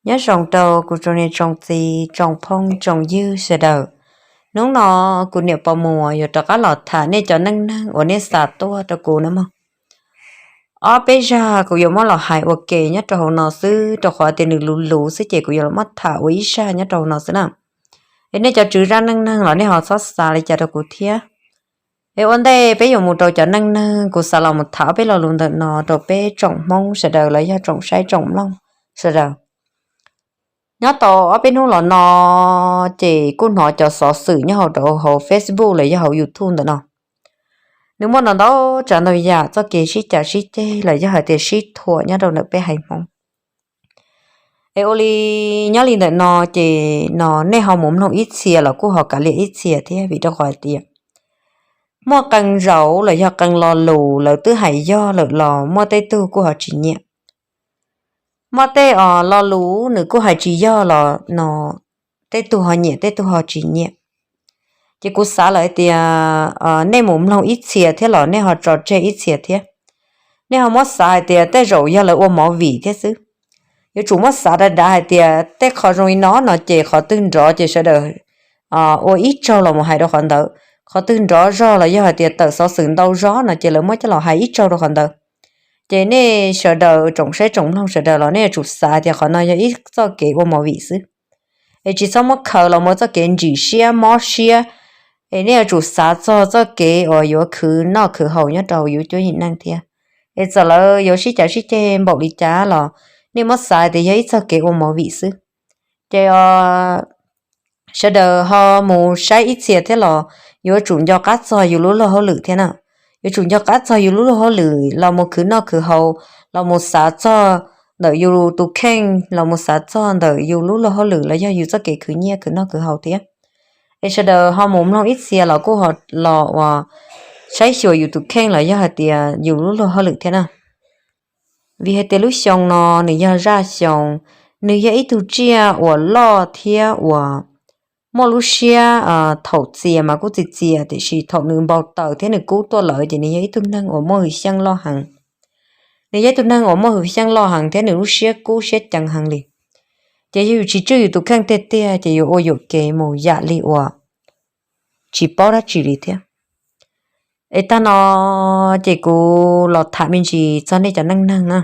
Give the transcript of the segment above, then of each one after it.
Nyob zoo rau kuv tsoom niam tsoom txiv tsoom phooj tsoom ywg sawv daws. Hnub no kuv niam Pov Muas yuav rov qab los tham nej cov neej neeg uas nej xa tuaj rau kuv na mog. Ob peb zaj kuv yuav muab los hais ua ke nyob rau hauv no xwb, rau qhov tias nws luv luv xwb ces kuv yuav los muab tham ua ib zaj nyob rau hauv no xwb na. Es nej cov tswv zaj neej neeg los nej ho txhob xa li cas rau kuv thiab. Es ua ntej peb yuav mus rau cov neej neeg, kuv xav los mus tham ob peb lo lus ntawm no rau peb tsoom Hmoob sawv daws los yog tsoom saib tsoom mloog sawv daws. Nyob tau ob peb hnub los no ces kuj hnov cov xov xwm nyob hauv rau hauv Facebook los yog hauv YouTube ntawm no, nws muaj ntau ntau tsav ntau yam txoj kev sib cav sib ceg los yog hais tias sib thuam nyob rau ntawm peb haiv Hmoob. Es ua li, nyob li ntawm no ces no nej ho mus mloog ib txhia los kuj ho kav liam ib txhia thiab, vim rau qhov hais tias muaj qee zaus los yog qee lo lus lawv twb hais yog lawm los muaj tej tug kuj ho tsis nyiam. Muaj tej os lo lus nws kuj hais tsis yog los no tej tug ho nyiam tej tug ho tsis nyiam. Ces kuv xav lawm hais tias nej mus mloog ib txhia thiab los nej ho tso tseg ib txhia thiab. Nej ho muab xav hais tias tej zaum yog lawv ua movie thiab xwb. Yuav tsum muab xav dav dav hais tias tej qho zoo li no no ces qhov twg nrov ces sawv daws ua ib tsaug los mus hais rau qhov ntawd, qhov twg nrov zog los yog hais tias tawm xov xwm ntau zog no ces lawv muab coj los hais ib tsaug rau qhov ntawd. Ces nej sawv daws tsoom saib tsoom mloog sawv daws los nej yuav tsum xav tias qhov no yog ib txoj kev ua movie xwb. Es tsis txhob muab khaws los mus txoj kev ntsim siab mob siab. Es nej yuav tsum xav txog txoj kev uas yuav khwv noj khwv haus nyob rau hauv yus cuab yim neej thiab. Es txawm lawv yuav sib cav sib ceg npaum li cas los nej muab xav tias yog ib txoj kev ua movie xwb. Ces sawv daws ho mus saib ib txhia thiab los yuav tsum nco qab txog yus lub luag hauj lwm thiab na. Yuav tsum nco qab txog yus lub luag hauj lwm los mus khwv noj khwv haus, los mus xav txog ntawm yus tus kheej, los mus xav txog ntawm yus lub luag hauj lwm los yog yus txoj kev khwv nyiaj khwv noj khwv haus thiab. Es sawv daws ho mus mloog ib txhia los kuj ho los uas saib xyuas yus tus kheej los yog hais tias yus lub luag hauj lwm thiab na. Vim hais tias lub xyoo no nws yog zaj xyoo, nws yog ib tug tsiaj uas loj thiab uas muaj lub siab thaum txias mas kuj txias txias, tiam sis thaum nws npau taws thiab nws kub tuaj lawm ces nws yog ib tug neeg uas muaj hwj xyeej loj heev. Nws yog ib tug neeg uas muaj hwj xyeej loj heev thiab nws lub siab kub siab ceev heev li. Ces yog yus tsis tswj yus tus kheej tiag tiag ces yuav ua yuam kev mus yam li uas tsis paub dab tsi li thiab. Es tag no ces kuv los tham me ntsis txog nej cov neej neeg na.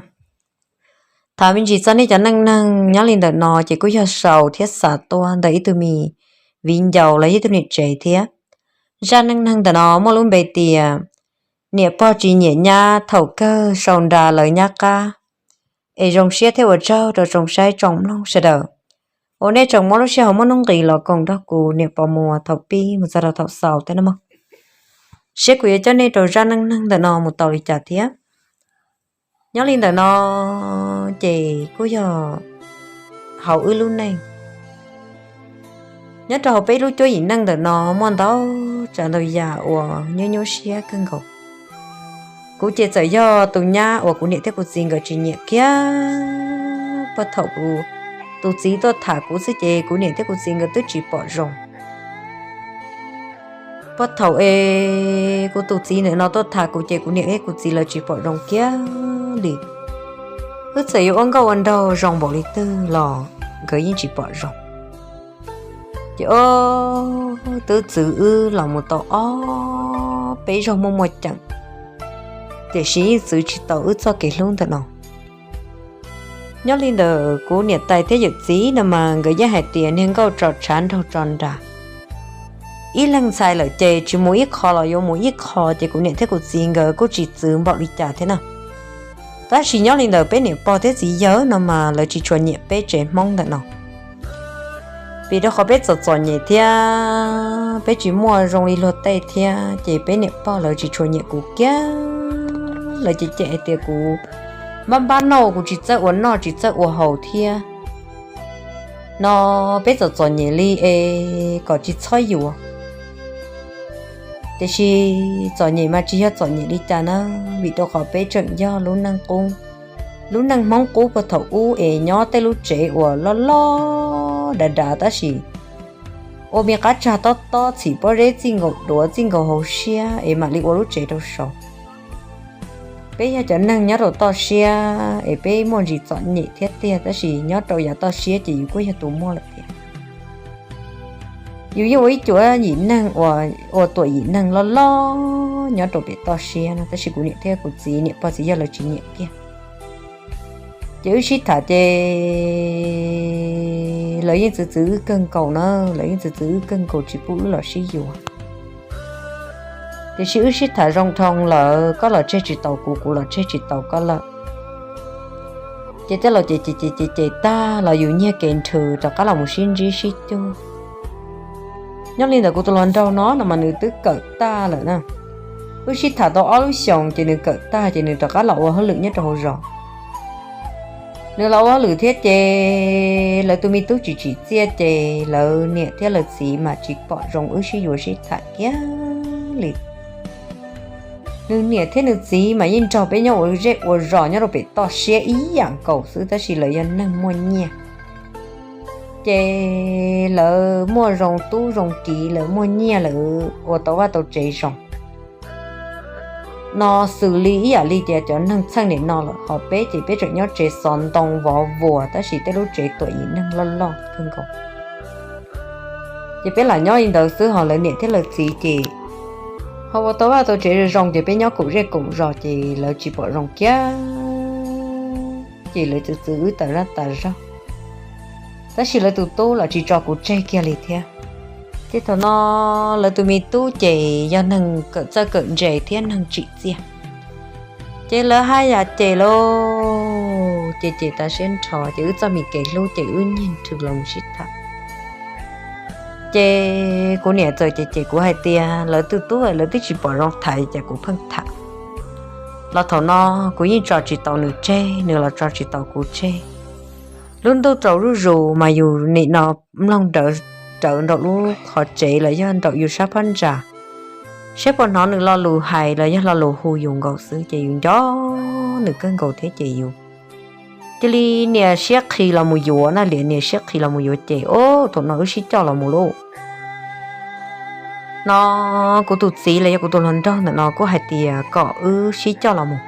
Tham me ntsis txog nej cov neej neeg nyob li ntawm no ces kuj yog sau thiab xa tuaj ntawm ib tug me viv ncaus los yog ib tug niam tsev thiab. Zaj neej neeg ntawm no muaj lub npe tias niam pog tsis nyiam nyab thaum kawg sau nra lawv nyab qab. Es zoo siab thiab ua tsaug rau tsoom saib tsoom mloog sawv daws uas nej tseem muaj lub sij hawm muaj nuj nqis los koom nrog kuv niam Pov Muas thaum pib mus txog rau thaum xaus thiab no mog. Saib kuv yuav coj nej rau zaj neej neeg ntawm no mus tau li cas thiab. Nyob li ntawm no ces kuj yog hauv wb lub neej. Nyob rau hauv peb lub cuab yim neej ntawm no muaj ntau tsav ntau yam uas nyuaj nyuaj siab kawg nkaus. Kuv ces txawm yog tus nyab uas kuv niam thiab kuv txiv nkawd tsis nyiam kiag. Puag thaum kuv tus txiv tuaj tham kuv xwb ces kuv niam thiab kuv txiv nkawd twb tsis pom zoo. Puag thaum es kuv tus txiv ntawm no tuaj tham kuv ces kuv niam thiab kuv txiv lawv tsis pom zoo kiag li. Wb txawm yuav ua nkauj ua nraug zoo npaum li twg los nkawd yeej tsis pom zoo. Ces o, twb txwv wb los mus tau ob peb zaug muaj muaj ceem, tiam sis yeej txwv tsis tau wb txoj kev hlub ntawm no. Nyob li ntawm kuv niam tais thiab yawm txiv no mas nkawd yeej hais tias niag nkauj tso tshav nraug tso nra. Ib leeg ntxhais lawm ces tsis mus ib qho los yuav mus ib qho, ces kuv niam thiab kuv txiv nkawd kuj tsis txwv npaum li cas thiab na. Tab sis nyob li ntawm peb niam pog thiab txiv yawg no mas lawv tsis tshua nyiam peb tsev Hmoob ntawm no. Vim rau qhov peb txom txom nyem thiab peb tsis muaj zoo li luag tej thiab, ces peb niam pog lawv tsis tshua nyiam kuv kiag. Lawv cem cem hais tias kuv npab npab noj, kuv tsis txawj ua noj tsis txawj ua haus thiab no. Peb txom txom nyem li es kom tsis txhob yuav. Tiam sis txom nyem mas tsis yog txom nyem li cas na, vim rau qhov peb tseem yog lub neej qub, lub neej Hmoob qub puag thaum ub es nyob tej lub tsev uas loj loj dav dav tab sis ua me qab tsag tob tob, txhim pob zeb txij nkaus duav txij nkaus hauv siab es mam li ua lub tsev rau saud. Peb yog cov neeg nyob rau toj siab es peb muaj ntsis txom nyem thiab tiag, tab sis nyob rau yav toj siab ces yus kuj yog tus muaj lawm tiag. Yus yeej ua ib cuab yim neeg, ua tuam yim neeg loj loj nyob rau pem toj siab no, tab sis kuv niam thiab kuv txiv, niam pog txiv yawg lawv tsis nyiam kiag. Ces wb sib tham ces lawv yeej txwv txwv wb kawg nkaus na, lawv yeej txwv txwv wb kawg nkaus tsis pub wb los sib yuav. Tiam sis wb sib tham zoo dhau lawm, koj los tseg tsis taus kuv, kuv los tseg tsis taus koj lawm. Ces tej laus ces ces ces ces tag los yus nyiag kev nrhw rov qab los mus sib ntsib sib cuag. Nyob li ntawd kuv tus hluas nraug no no mas nws twb kawm tag lawm na. Wb sib tham tau ob lub xyoos ces nws kawm tag ces nws rov qab los ua hauj lwm nyob rau hauv zos. Nws los ua hauj lwm thiab ces lawv tus me tub tsis tsim txiaj ces lawv niam thiab lawv txiv mas tsis pom zoo wb sib yuav sib tham kiag li. Nws niam thiab nws txiv mas yeej nrog peb nyob ua zej ua zos nyob rau pem toj siab ib yam nkaus xwb, tab sis lawv yog neeg muaj nyiaj. Ces lawv muaj zoo tub zoo kiv, lawv muaj nyiaj, lawv ua tau vaj tau tsev zoo. No xws li ib yam li tias cov neeg txheej nim no lawm, ho peb ces peb tseem nyob tsev xov ntoo vov vuas, tab sis tej lub tsev tuam yim neeg loj loj kawg nkaus. Ces peb lam nyob li ntawd xwb, ho lawv niam thiab lawv txiv ces ho ua tau vaj tau tsev zoo zoo, ces peb nyob koom zej koom zos ces lawv tsis pom zoo kiag, ces lawv txwv txwv wb tas zaj tas zog. Tab sis lawv tus tub los tsis tso kuv tseg kiag li thiab. Ces thaum no lawv tus me tub ces yog neeg kawm txawj kawm ntse thiab neeg tsim txiaj, ces lawv haj yam cem lauj, ces cem tas siab nrho, ces wb txoj me kev hlub ces wb nyiag nrhw los mus sib tham. Ces kuv niam txawm cem cem kuv hais tias lawv tus tub lawv twb tsis pom zoo tham, ces kuv pheej tham. Los thaum no kuv yeej tso tsis tau nws tseg, nws los tso tsis tau kuv tseg. Lub ntuj tsaus zuj zus mas yus nim no mloog rawv nraum lub qhov tsev los yog nraum yus sab phab ntsa, saib puas hnov nws lo lus hais los yog lo lus hu yus nkaus xwb, ces yus nco nws kawg nkaus thiab ces yus cia li nias siab qhi los mus yuav na, liam nias siab qhi los mus yuav ces, o, thaum no wb sib coj los mus lauj. No kuv tus txiv los yog kuv tus hluas nraug ntawm no kuj hais tias kom wb sib coj los mus,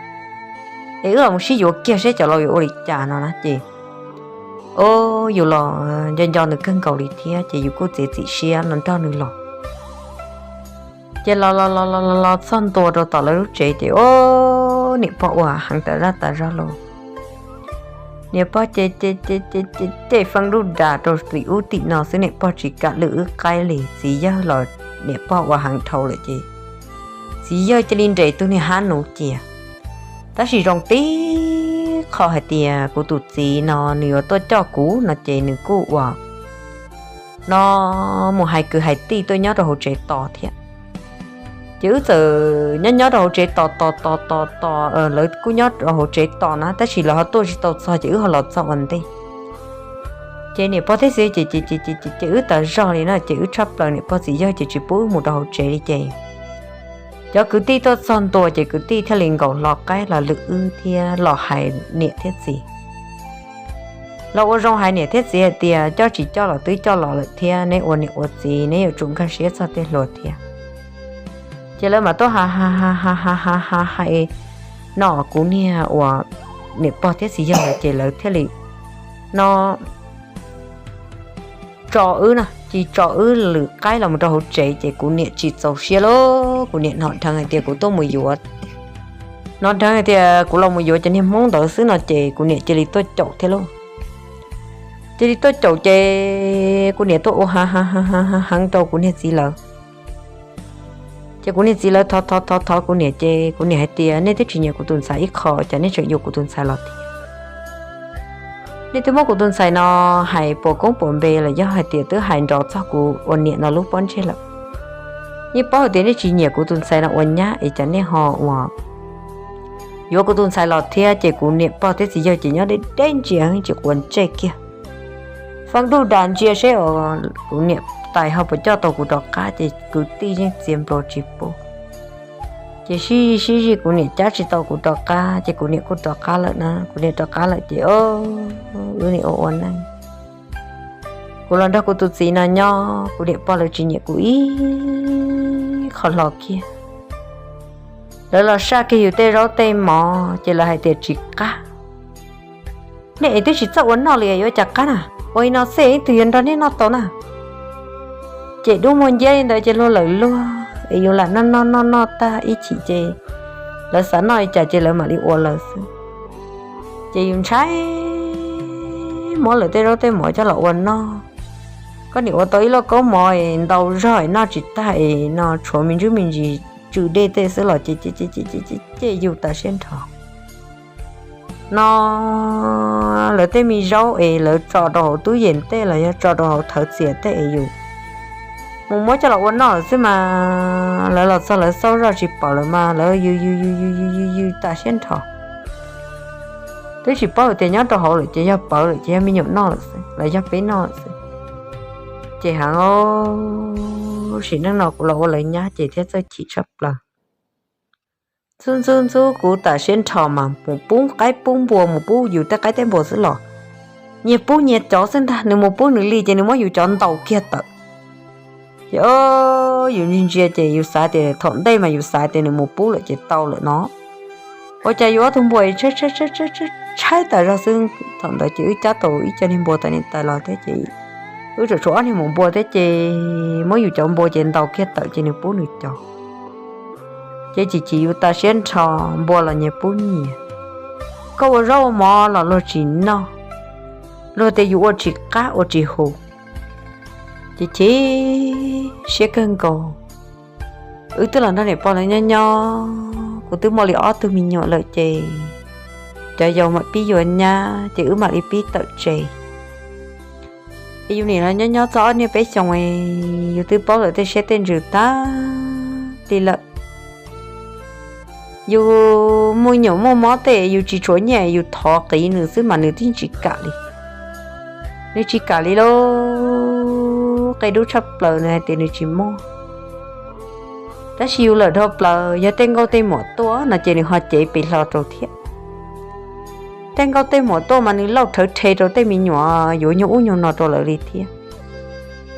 es wb los mus sib yuav kiag seb cov laus yuav ua li cas no na ces, o, yus los nco nco nws kawg nkaus li thiab ces yus kuj txiav txim siab los nrog nws los. Ces los los los los los txog ntua rau tom lawv lub tsev ces, o, niam pog ua heev tas zaj tas zog lauj. Niam pog ces ces feej duj das rau tim ub tim no xwb, niam pog tsis kam lwm wb qaib li. Txiv yawg los niam pog ua heev dhau lawm ces txiv yawg cia li nres tus niag hab nuv cia. Tab sis zoo tib qho hais tias kuv tus txiv no nws yuav tuaj coj kuv no ces nws kuj ua no mus hais kwv hais tij tuaj nyob rau hauv tsev tos thiab. Ces wb txawm nyob nyob rau hauv tsev tos tos tos tos tos, lawv kuj nyob rau hauv tsev tos na, tab sis lawv ho tuaj tsis tau txog ces wb ho los txog ua ntej. Ces niam pog thiab txiv yawg ces ces ces ces wb tas zog li na, ces wb tshaj plaws niam pog txiv yawg ces tsis pub wb mus rau hauv tsev li ces cov kwv tij tuaj txog ntua ces kwv tij thiaj li nkaum hlo qaib los lwm wb thiab los hais niam thiab txiv. Los ua zoo hais niam thiab txiv hais tias coj tsis coj los twb coj los lawm thiab, neb ua niam ua txiv neb yuav tsum nkag siab txog tej hluas thiab. Ces lawv mam tuaj ha ha ha ha ha ha hais no kuv niag uas niam pog thiab txiv yawg lawm ces lawv thiaj li no tso wb na, cia tso wb lwm qaib los mus rau hauv tsev ces kuv niam tsis txaus siab lauj, kuv niam hnov dheev hais tias kuv tuaj mus yuav, hnov dheev hais tias kuv los mus yuav cov niag Hmoob ntawd xwb no ces kuv niam cia li tuaj caum thiab lauj. Cia li tuaj caum ces kuv niam tuaj ua ha ha ha ha heev rau kuv niag txiv lawv. Ces kuv niag txiv lawv thov thov thov thov kuv niam ces kuv niam hais tias nej twb tsis nyiam kuv tus ntxhais ib qho, cas nej tseem yuav kuv tus ntxhais los thiab? Nej twb muab kuv tus ntxhais no hais puas koob puas npe los yog hais tias twb hais nrov txog kuv ua niam no lub pob ntseg lawm. Yeej paub hais tias nej tsis nyiam kuv tus ntxhais no ua nyab es cas nej ho ua yuav kuv tus ntxhais los thiab? Ces kuv niam pog thiab txiv yawg ces nyob deb deb ntsia tsis quav ntsej kiag. Feej duj das ntsia seb kuv niam tais ho puas coj tau kuv rov qab, ces kwv tij yeej txiav nplua tsis pub. Ces sib zij sib zij kuv niam cab tsis tau kuv rov qab, ces kuv niam kuj rov qab lawm na, kuv niam rov qab lawm ces wb nim ua ua neej. Kuv los nrog kuv tus txiv no nyob, kuv niam pog lawv tsis nyiam kuv ib qho hlo kiag. Lawv los saj kiag yus tej zaub tej mov ces lawv hais tias tsis qab. Nej es twb tsis txawj ua noj li yuav cas qab na, ua li no xwb ib tug yuav nrog nej noj tau na. Ces dub muag nciab li ntawd ces luag lawm luag es yus lam noj noj noj noj tag ib chim ces lawv xav noj li cas ces lawv mam li ua lawv xwb. Ces yus ntshai muab lawv tej zaub tej mov coj los ua noj. Koj nim ua tau ib lauj kaub mov es ntau zog es noj tsis tag es no tshuav me ntsis me ntsis tsw dej tej xwb los ces ces ces ces ces yus tas siab nrho. No lawv tej me zaub es lawv tso rau hauv tub yees tej los yog tso rau hauv thawv txias tej es yus mus muab coj los ua noj lawm xwb mas lawv los txog lawv xauj zoj tsis pom lawm mas lawv yws yws yws yws yws yws yws tas siab nrho. Twb tsis paub tias nyob rau hauv lawm ces yog pawv lawm ces yog me nyuam noj lawm xwb los yog peb noj lawm xwb. Ces heev, sim neej no kuv los ua lawv nyab ces thiab txawj chim tshaj plaws. Ntxub ntxub ntxub kuv tas siab nrho mas mus pub qaib pub npua, mus pub yus tej qaib tej npua xwb los nyias pub nyias cov xwb ntag. Nws mus pub nws li ces nws muab yus cov ntaus kiag tawm. Ces yus ntsia ntsia ces yus xav tias thaum ntej mas yus xav tias nws mus pub lawm ces tau lawm no. Ua cas yus ob tug npua tshaib tshaib tas zog xwb. Thaum ntawd ces wb cab tau ib co niag npua tawm niam tais los thiab ces wb tseem tshuav ob niag maum npua thiab ces muab yus cov npua ces ntaus kiag tawm ces nws pub nws cov. Ces chim chim yus tas siab nrho, npua los nyias pub nyias. Koj ua zaub ua mov los luag tsis noj, luag tias yus ua tsis qab ua tsis huv. Ces chim siab kawg nkaus. Wb twb los nrog niam pog lawv nyob nyob, kuv twb muaj li ob tug me nyuam lawm ces cov yau mam pib yuav nyab ces wb mam li pib tawm tsev. Es yus nim los nyob nyob txog ob niag peb xyoos, yus twb paub lawm tej siab tej ntsws tag li lawm. Yus muaj nyuam muaj mob tej yus tsis tshuav nyiaj yus thov qiv nws xwb mas nws twb tsis kam li. Nws tsis kam li lauj, qia dub tshaj plaws nws hais tias nws tsis muaj. Tab sis yus lawm dhau plaws yog tej nkauj tej muam tuaj no ces nws ho cev pes hlo rau thiab. Tej nkauj tej muam tuaj mas nws lauj rhawv rhe rau tej me nyuam yuav nyuag ub nyuag no rau lawv li thiab.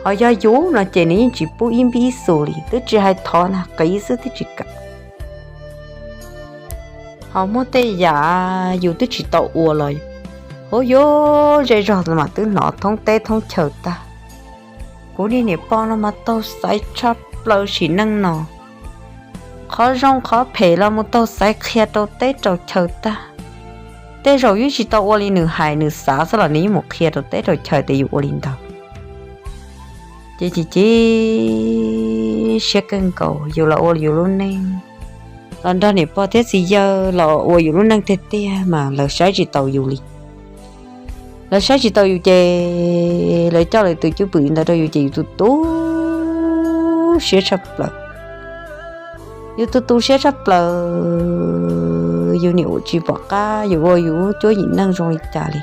Ho yog yus no ces nws yeej tsis pub ib npib ib xus li, twb tsis hais thov na, qiv xwb twb tsis kam. Ho muaj tej yam yus twb tsis tau ua los hu yuav zej zog mas twb hnov thoob teb thoob chaw tag. Kuv niag niam pog no mas taug xaiv tshaj plaws sim neej no. Qhov zoo qhov phem los mus taug xaiv qhia rau teb rau chaw tag. Tej zaum yus tsis tau ua li nws hais nws xav xwb los nws yeej mus qhia rau teb rau chaw tias yus ua li ntawd. Ces chim chim siab kawg nkaus, yus los ua yus lub neej, los nrog niam pog thiab txiv yawg los ua yus lub neej tiag tiag mas lawv saib tsis taus yus li. Lawv saib tsis taus yus ces lawv coj lawv tus cwj pwm ntawd rau yus ces yus tu tu siab tshaj plaws. Yus tu tu siab tshaj plaws, yus niam ua tsis pom qab yus ua yus lub cuab yim neej zoo li cas li.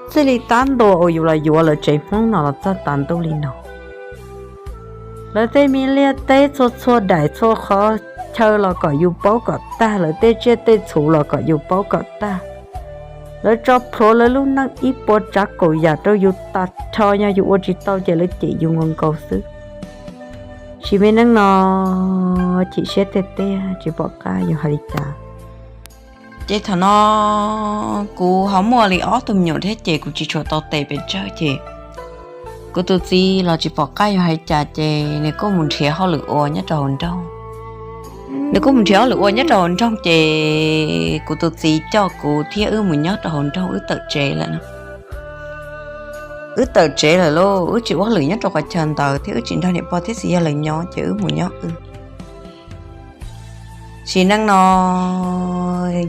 Txij li tab ntua uas yus los yuav lawv tsev Hmoob no los txog tas ntuj li no, lawv tej me liaj teb txhua txhua daim txhua qhov chaw los kom yus paub kom tag, lawv tej tsiaj tej txhu los kom yus paub kom tag. Lawv tso plhuav lawv lub neej ib puas tsav kaum yam rau yus tas nrho, yog yus ua tsis tau ces lawv cem yus nkaus nkaus xwb. Sim me neej no chim siab tiag tiag tsis pom qab yus hais li cas. Ces thaum no kuv ho muaj li ob tug me nyuam thiab ces kuv tsis tshua tau tes pes tsawg ces kuv tus txiv los tsis pom qab yus hais cas ces nws kuj mus nrhiav hauj lwm ua nyob rau hauv nroog. Nws kuj mus nrhiav hauj lwm ua nyob rau hauv nroog ces kuv tus txiv coj kuv thiab wb mus nyob rau hauv nroog wb tawm tsev lawm no. Wb tawm tsev lawm lauj, wb tsis ua hauj lwm nyob rau qhov chaw ntawd thiab wb tsis nrog niam pog thiab txiv yawg lawv nyob ces wb mus nyob wb. Sim neej no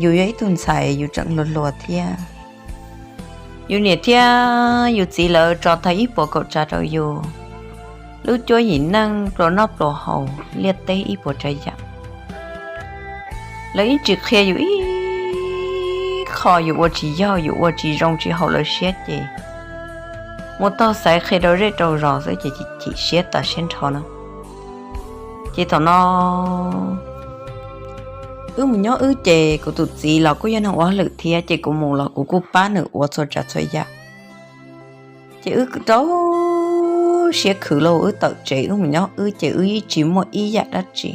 yus yog ib tug ntxhais yus tseem hluas hluas thiab. Yus niam thiab yus txiv lawv tso tag ib puas kaum tsav rau yus, lub cuab yim neej pluas noj pluas haus liaj teb ib puas tsav yam. Lawv ib tsis qhia yus ib qho, yus ua tsis yog, yus ua tsis zoo tsis haum lawv siab ces mus taug xaiv qhia rau zej rau zos xwb ces chim siab tas siab nrho na. Ces thaum no wb mus nyob wb ces kuv tus txiv los kuj yog neeg ua hauj lwm thiab ces kuv mus los kuv kuj pab nws ua txhua tsav txhua yam. Ces wb rau siab khwv lauj, wb tawm tsev wb mus nyob wb ces wb yeej tsis muaj ib yam dab tsi.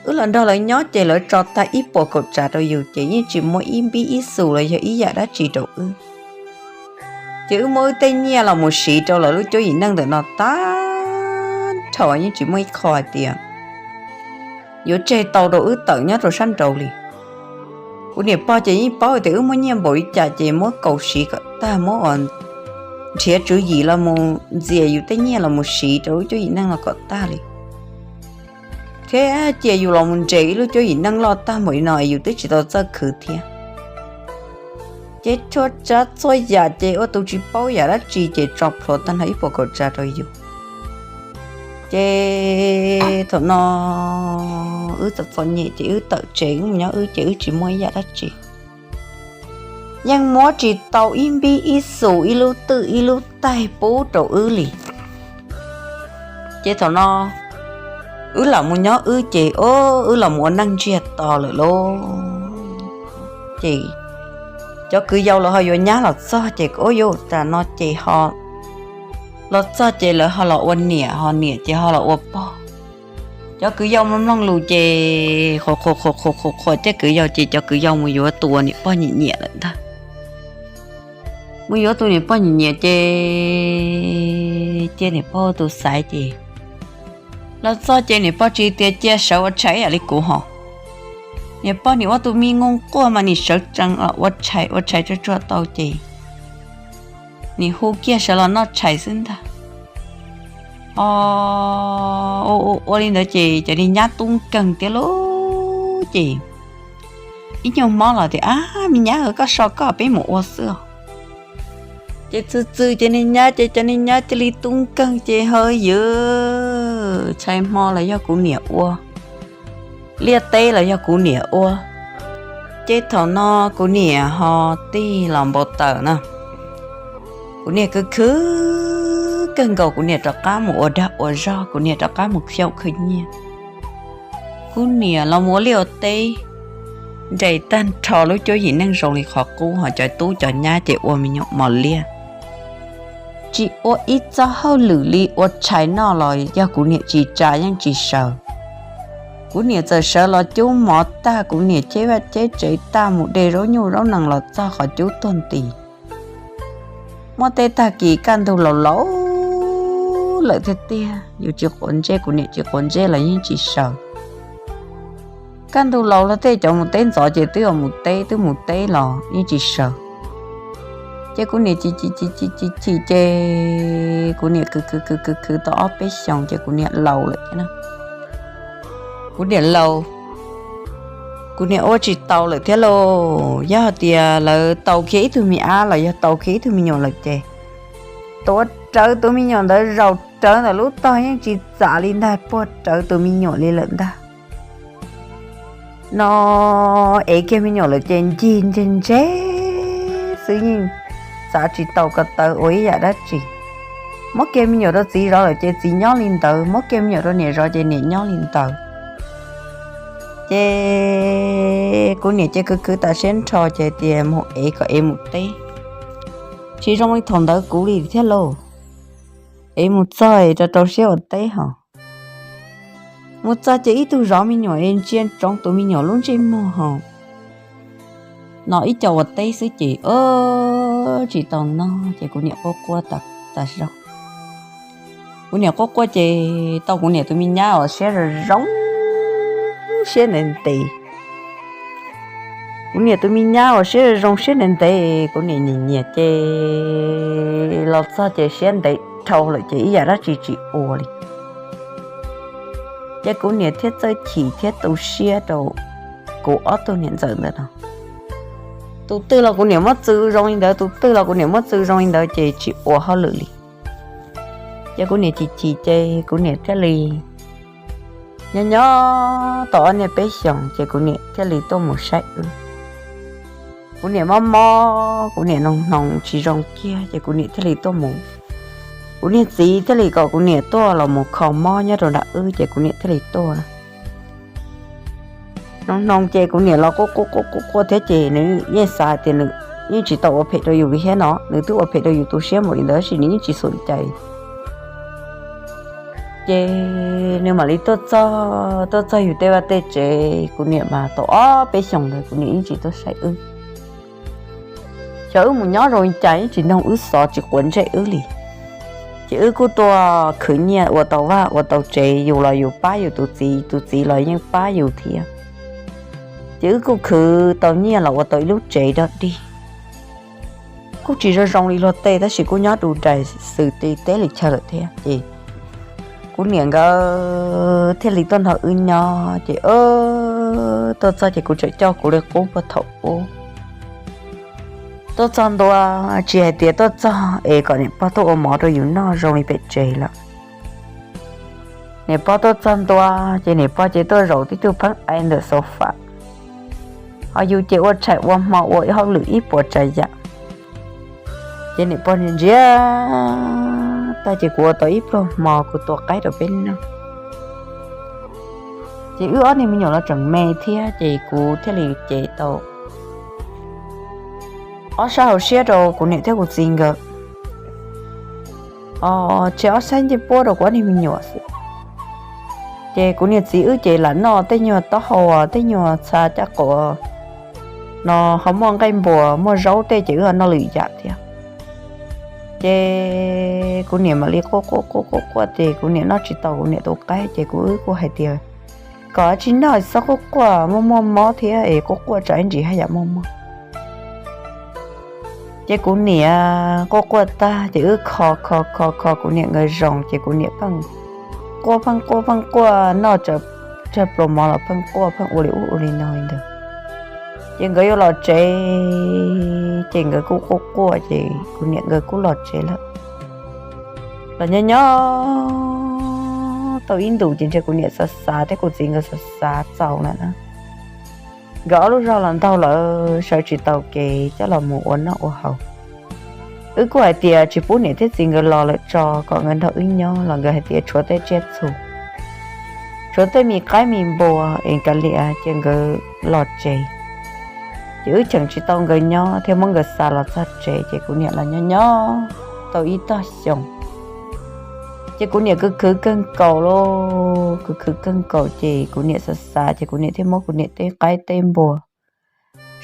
wb los nrog lawv nyob ces lawv tso tag ib puas kaum tsav rau yus ces yeej tsis muaj ib npib ib xus los yog ib yam dab tsi rau wb. Ces wb muab wb tej nyiaj los mus siv rau lawv lub cuab yim neej ntawm no tag nrho, yeej tsis muaj ib qho hais tias yuav tseg tau rau wb tawm nyob rau sab nraud li. Kuv niam pog ces yeej paub tias wb muaj nyiaj npaum li cas ces muab kaus siv kom tag, muab ua nrhiav tswv yim los mus ntxias yus tej nyiaj los mus siv rau lub cuab yim neej los kom tag li, thiab cia yus los mus nres ib lub cuab yim neej loj tag npaum li no es yus twb tsis tau txawj khwv thiab. Ces txhua tsav txhua yam ces ua tus tsis paub yam dab tsi ces tso plhuav tag nrho ib puas kaum tsav rau yus. Ces thaum no wb txom txom nyem ces wb tawm tsev wb mus nyob wb ces wb tsis muaj ib yam dab tsi. Yeej muab tsis tau ib npib ib xus ib lub twj ib lub taig pub rau wb li. Ces thaum no wb lam mus nyob wb ces wb los mus ua neej ntsiag to lawm lauj. Ces cov kwv yau los ho yuav nyab los txog ces ua yuav tas no ces ho los txog ces lawv ho los ua niam, ho niam ces ho los ua pog. Cov kwv yau mloog mloog lus ces qhuas qhuas qhuas qhuas qhuas qhuas tej kwv yau ces cov kwv yau mus yuav tus uas niam pog nyiam nyiam lawm ntag. Mus yuav tus niam pog nyiam nyiam ces cia niam pog ua tus xaiv ces los txog ces niam pog tsis tias cia sawv ua tshais ib yam li kuv hos. Niam pog nim ua tus me nqoo quaj mas nim sawv tsees los ua tshais, ua tshais tsuag tsuag tau ces nim hu kiag sawv los noj tshais xwb ntag. Ua li ntawd ces cov niag nyab tub nkeeg thiab lauj. Ces ib nyuag hmo los tias, Ab, me nyab, koj so koj, peb mus ua xwb os. Ces txwm txwm ces niag nyab ces cov niag nyab cia li tub nkeeg ces ha ywg, tshais hmo los yog kuv niam ua, liaj teb los yog kuv niam ua. Ces thaum no kuv niam ho tig los npau taws na. Kuv niam khwv khwv kawg nkaus, kuv niam rov qab mus ua dag ua zog, kuv niam rov qab mus khwv khwv nyiaj. Kuv niam los mus ua liaj ua teb, nres tag nrho lub cuab yim neej zoo li qhov qub, ho cov tub cov nyab ces ua me nyuam mos liab. Tsis ua ib txoj hauj lwm li, ua tshais noj los yog kuv niam tsis tsa yeej tsis sawv. Kuv niam txawm sawv los cub mov tag, kuv niam cheb vaj cheb tsev tag mus de zaub nyuj zaub nees los txog qhov cub tuag nti. Muaj tej tag kis kaj ntug laus laus lawm tiag tiag, yus tsis quav ntsej, kuv niam tsis quav ntsej los yeej tsis sawv. Kaj ntug laus los tej cov mus teb ntxov ces twb yuav mus teb, twb mus teb los yeej tsis sawv. Ces kuv niam chim chim chim chim chim ces kuv niam khwv khwv khwv khwv khwv tau ob peb xyoos ces kuv niam laus lawm thiab na. Kuv niam laus, kuv niam ua tsis tau lawm thiab lauj. Yog hais tias lawv tau kiag ib tug me ab los yog tau kiag ib tug me nyuam lawm ces tuav rawv tus me nyuam ntawd zaum rawv ntawm lub tog yeej tsis txav li ntag, puag rawv tus me nyuam li lawm ntag. No ev kiag me nyuam lawm ces ncig ntse ntse xwb, yeej txav tsis tau ko taw ua ib yam dab tsi. Muab kiag me nyuam rau txiv zov lawm ces txiv nyob li ntawd, muab kiag me nyuam rau niam zov ces niam nyob li ntawd. Ces kuv niam ces khwv khwv tas siab nrho ces tias mus ev kom ev mus teb. Tsis zoo li thaum ntawd kuv li thiab lauj. Ev mus txog es rau rau siab ua teb hos. Mus txog ces ib tug zov me nyuam es ntsia ntsoov tus me nyuam lub ntsej muag hos. No ib co ua teb xwb ces tsis tau noj ces kuv niam quaj quaj tas zog. Kuv niam quaj quaj ces tau kuv niam tus me nyab uas siab zoo zoo, siab ntev ntev. Kuv niam tus me nyab uas siab zoo zoo siab ntev ntev, kuv niam nyiam nyiam ces los txog ces siab ntev dhau lawm ces ib yam dab tsi tsis ua li. Ces kuv niam thiaj txawj chim thiab tu siab rau kuv ob tug niam ntxawm ntawd no. Tus twg los kuv niam muab txwv zoo li ntawd, tus twg los kuv niam muab txwv zoo li ntawd ces tsis ua hauj lwm li. Ces kuv niam chim chim ces kuv niam thiaj li nyob nyob tau ob niag peb xyoos ces kuv niam thiaj li tuaj mus saib wb. Kuv niam mob mob, kuv niam hnoos hnoos tsis zoo kiag ces kuv niam thiaj li tuaj mus. Kuv niag txiv thiaj li kom kuv niam tuaj los mus kho mob nyob rau nram wb ces kuv niam thiaj li tuaj. Hnoos hnoos ces kuv niam los quaj quaj quaj quaj quaj thiab ces nws yeej xav tias nws yeej tsis tau ua phem rau yus li thiab no, nws twb ua phem rau yus tu siab npaum li ntawd tab sis nws yeej tsis xum cai. Ces nws mam li tuaj txog, tuaj txog yus tej vaj tej tsev, kuv niam mas tau ob peb xyoos ntawd kuv niam yeej tsis tuaj saib wb. Xyov wb mus nyob zoo li cas yeej tsis noog wb xov tsis quav ntsej wb li. Ces wb kuj tuaj khwv nyiaj ua tau vaj ua tau tsev, yus los yus pab yus tus txiv, tus txiv los yeej pab yus thiab. Ces wb kuj khwv tau nyiaj los ua tau ib lub tsev dog dig. Kuj tsis zoo zoo li luag tej tab sis kuj nyob du dais xws ti teb li chaw lawm thiab ces kuv niam nkawd thiaj li tuaj nrog wb nyob ces tuaj txog ces kuv tseem coj kuv li qub puag thaum ub. Tuaj txog ntua, tsis hais tias tuaj txog es kom niam pog tuaj ua mov rau yus noj zoo li pem tsev lawm. Niam pog tuaj txog ntua ces niam pog ces tuaj zaum tib tug pheeb ai ntawm sofa, ho yus ces ua tshais ua hmo ua ib hauj lwm ib puas tsav yam. Ces niam pog ntsia ntsia tag ces kuv ua tau ib pluag hmo kuv tua qaib rau peb noj. Ces wb ob niag me nyuam los tseem me thiab ces kuv thiaj li cev tau ob sab hauv siab rau kuv niam thiab kuv txiv nkawd, o, tseg ob sab ncej puab rau kuv ob niag me nyuam xwb. Ces kuv niam txiv wb ces lam noj tej nyuag taub hau, tej nyuag txha caj quav no ho muaj nqaij npuas muaj zaub tej ces wb ho noj lwm yam thiab. Ces kuv niam mam li quaj quaj quaj quaj quaj ces kuv niam noj tsis tau kuv niam tus qaib ces kuv wb kuj hais tias kom tsis noj, txhob quaj quaj, muaj muaj mob thiab es quaj quaj tsam ib ntsis haj yam muaj mob. Ces kuv niam quaj quaj tag ces wb kho kho kho kho kuv niam nkawd zoo ces kuv niam pheej quaj pheej quaj pheej quaj noj tsawg pluas mov los pheej quaj pheej ua li ub ua li no li ntawd. Ces nkawd yuav los tsev ces nkawd kuj quaj quaj ces kuv niam nkawd kuj los tsev lawm. Los nyob nyob tau ib ntus ces ntshe kuv niam xav xav thiab kuv txiv nkawd xav xav txaus lawm na. Nkawd ob lub zog los ntaug lawm sawv tsis tau kev coj los mus ua noj ua haus. Wb kuj hais tias tsis pub niam thiab txiv nkawd los lawm tso kom nkawd nrog wb nyob los nkawd hais tias tshuav tej tsiaj txhu, tshuav tej me qaib me npua es kav liam cia nkawd los tsev. Ces wb cheem tsis tau nkawd nyob thiab muab nkawd xa los txog tsev ces kuv niam los nyob nyob tau ib tog xyoo. Ces kuv niam khwv khwv kawg nkaus lauj, khwv khwv kawg nkaus ces kuv niam xav xav ces kuv niam thiaj muab kuv niam tej qaib tej npua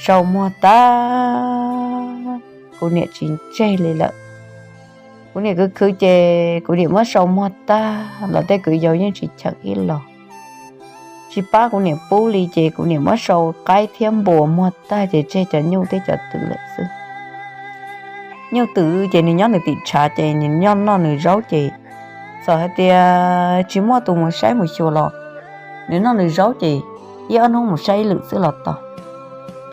sau muag tag, kuv niam tsis tseg li lawm. Kuv niam khwv khwv ces kuv niam muab sau muag tag los tej kwv yau yeej tsis cheem ib los, tsis pab kuv niam pub li ces kuv niam muab sau qaib thiab npua muag tag ces tseg cov nyuj thiab cov twm lawm xwb. Nyuj twm ces nws nyob nws tim tshav ces nws nyob noj nws zaub ces txawm hais tias tsis muaj tus mus saib mus xyuas los nws noj nws zaub ces ib ob hnub mus saib ib lwm xwb los tau.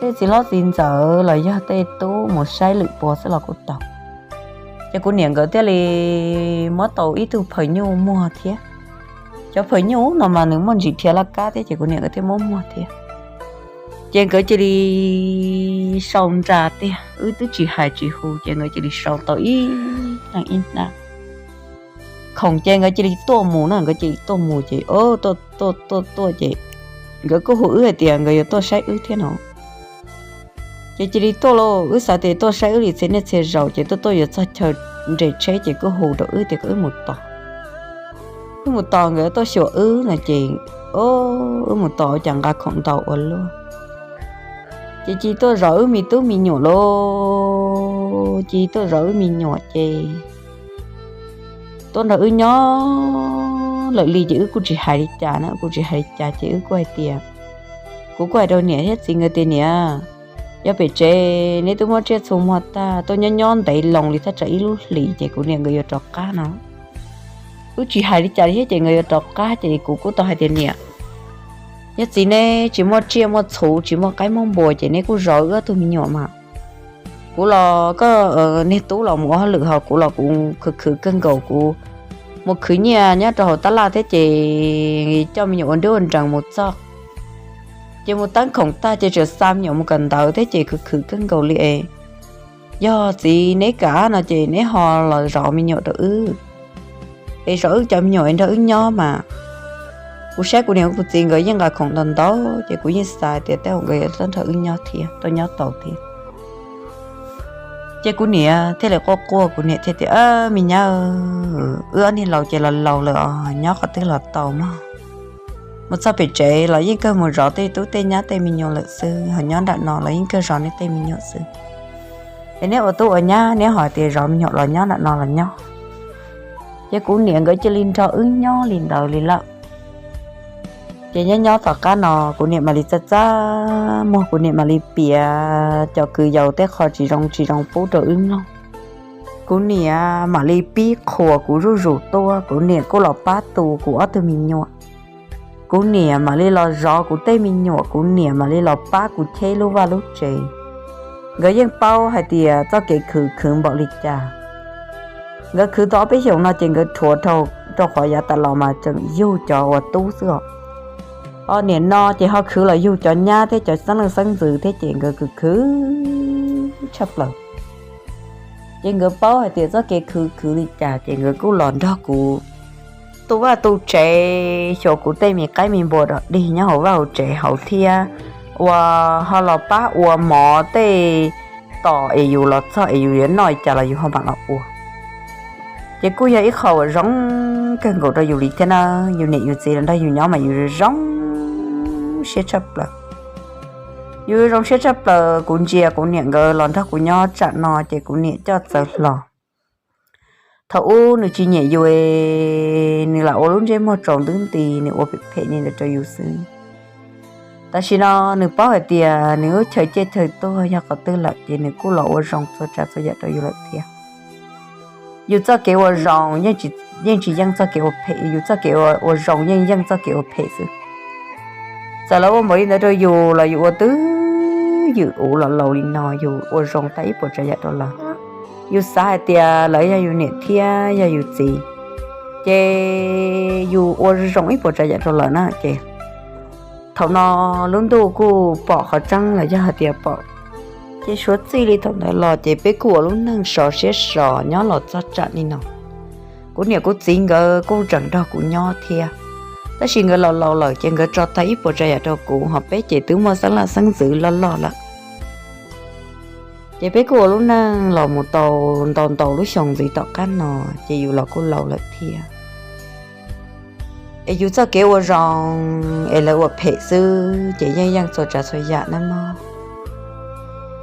Tej txiv hlob txiv ntxawm los yog tej tub mus saib lwm pua xwb los kuj tau. Ces kuv niam nkawd thiaj li muab tau ib tug phaws nyuj muag thiab. Cov phaws nyuj no mas nws muaj ntsis dhia laj kab thiab ces kuv niam nkawd thiaj muab muag thiab. Ces nkawd cia li sau nra tiag, wb twb tsis hais tsis hu ces nkawd cia li sau tau ib hnab ib hnab. Khoom ces nkawd cia li tuaj mus na, nkawd cia li tuaj mus ces tuaj tuaj tuaj tuaj ces nkawd kuj hu wb hais tias nkawd yuav tuaj saib wb thiab no. Ces cia li tuaj lauj, wb xav tias tuaj saib wb li txhia niaj txhia zaus ces tuaj tuaj yuav txog chaw nres tsheb ces kuj hu rau wb tias kom wb mus tos. Wb mus tos nkawd tuaj xyuas wb no ces wb mus tos ua cas nqa khoom ntau ua luaj. Ces cia li tuaj zov wb me tub me nyuam lauj, cia li tuaj zov wb me nyuam ces tuaj nrog wb nyob lawm li ces wb kuj tsis hais li cas na, kuj tsis hais li cas ces wb kuj hais tias, kuv kuj hais rau niam thiab txiv nkawd tias niam, yog pem tsev neb twb muab tsiaj txhu muag tag, tuaj nyob nyob ntev loo li thaj tsam ib lub hlis ces kuv niam nkawd yuav rov qab no. Wb tsis hais li cas li thiab ces nkawd yuav rov qab ces kuv kuj tau hais tias niam, yog txiv neb tsis muaj tsiaj muaj txhu tsis muaj qaib muaj npua ces neb kuj zov wb ob tug me nyuam mas. Kuv los koj niag tub los mus ua hauj lwm ho kuv los kuv khwv khwv kawg nkaus, kuv mus khwv nyiaj nyob rau hauv tab laj thiab ces coj me nyuam ua nruab ua nrees mus txog ces mus teeb khoom tag ces tseem xa me nyuam mus kawm ntawv thiab ces khwv khwv kawg nkaus li es. Yog txiv neb kam no ces neb ho los zov me nyuam rau wb es zov wb cov me nyuam es nrog wb nyob mas. Kuv saib kuv niam kuv txiv nkawd yeej nqa khoom ntau ntau ces kuv yeej xav tias tej zaum nkawd yuav tuaj nrog wb nyob thiab, tuaj nyob tau thiab. Ces kuv niam thiaj li quaj quaj, kuv niam thiaj tias, Me nyab, wb ob niag laus ces los laus lawm os, nyob qhov twg los tau mog. Mus txog pem tsev los yeej kawg mus zov tej tub tej nyab tej me nyuam lawm xwb, ho nyob nram no los yeej kawg zov neb tej me nyuam xwb. Es neb ua tub ua nyab neb ho tias zov me nyuam los nyob nram no los nyob. Ces kuv niam nkawd cia li nrog wb nyob li ntawd li lawm. Ces nyob nyob tom qab no kuv niam mam li txaj txaj muag, kuv niam mam li piav cov kwv yau tej qho tsis zoo tsis zoo pub rau wb mloog. Kuv niam mam li pib qhuas kuv zuj zus tuaj, kuv niam kuj los pab tu kuv ob tug me nyuam. Kuv niam mam li los zov kuv tej me nyuam, kuv niam mam li los pab kuv cheb lub vaj lub tsev. Nkawd yeej paub hais tias txoj kev khwv khwv npaum li cas. Nkawd khwv tau ob peb xyoos no ces nkawd rhuav dhau, rau qhov yav tas los mas tseem yug cov uas tub xwb os. Ho niam no ces ho khwv los yug cov nyab thiab cov xeeb leej xeeb ntxwv thiab ces nkawd khwv khwv tshaj plaws. Ces nkawd paub hais tias txoj kev khwv khwv li cas ces nkawd kuj los nrog kuv tu vaj tu tsev, xyuas kuv tej me qaib me npua dog dig nyob hauv vaj hauv tsev hauv thiab, uas ho los pab ua mov tej tos es yus los txog es yus yuav noj li cas los yus ho mam los ua. Ces kuj yog ib qho uas zoo kawg nkaus rau yus li thiab na. Yus niam yus txiv los nrog yus nyob mas yus zoo siab tshaj plaws. Yus zoo siab tshaj plaws, kuv ntsia kuv niam nkawd los nrog kuv nyob tsam no ces kuv niam coj txawv hlo. Thaum ub nws tsis nyiam yus, nws lam ua lub ntsej muag tsaus ntuj nti, nws ua phem phem li ntawd rau yus xwb. Tam sim no nws paub hais tias nws lub chaw ciaj chaw tuag yog qhov twg lawm ces nws kuj los ua zoo txhua tsav txhua yam rau yus lawm thiab. Yus txoj kev ua zoo yeej tsis yeej tsis yeej txoj kev ua phem, yus txoj kev ua zoo yeej yeej txoj kev ua phem xwb. Txawm lawv ua npaum li ntawd rau yus los yus ua twj ywm, ua los laus li no yus ua zoo tag ib puas tsav yam rau lawv. Yus xav hais tias lawv yog yus niam thiab yog yus txiv, ces yus ua zoo ib puas tsav yam rau lawv na ces thaum no lub ntuj kuj pom qhov tseeb los yog hais tias pom ces suav txij li thaum ntawd los ces peb kuj ua lub neej sov siab sov nyob los txog tsam li no. Kuv niam kuv txiv nkawd kuj tseem nrog kuv nyob thiab, tab sis nkawd laus laus lawm ces nkawd tso tag ib puas tsav yam rau kuv, ho peb ces twb muaj xeeb laj xeeb ntxwv loj loj lawm. Ces peb kuj ua lub neej los mus tau ntau ntau lub xyoo ntxiv tom qab no, ces yus los kuj laus lawm thiab. Es yus txoj kev ua zoo es lawv ua phem xwb ces yeej yeej txhua tsav txhua yam nawb mog.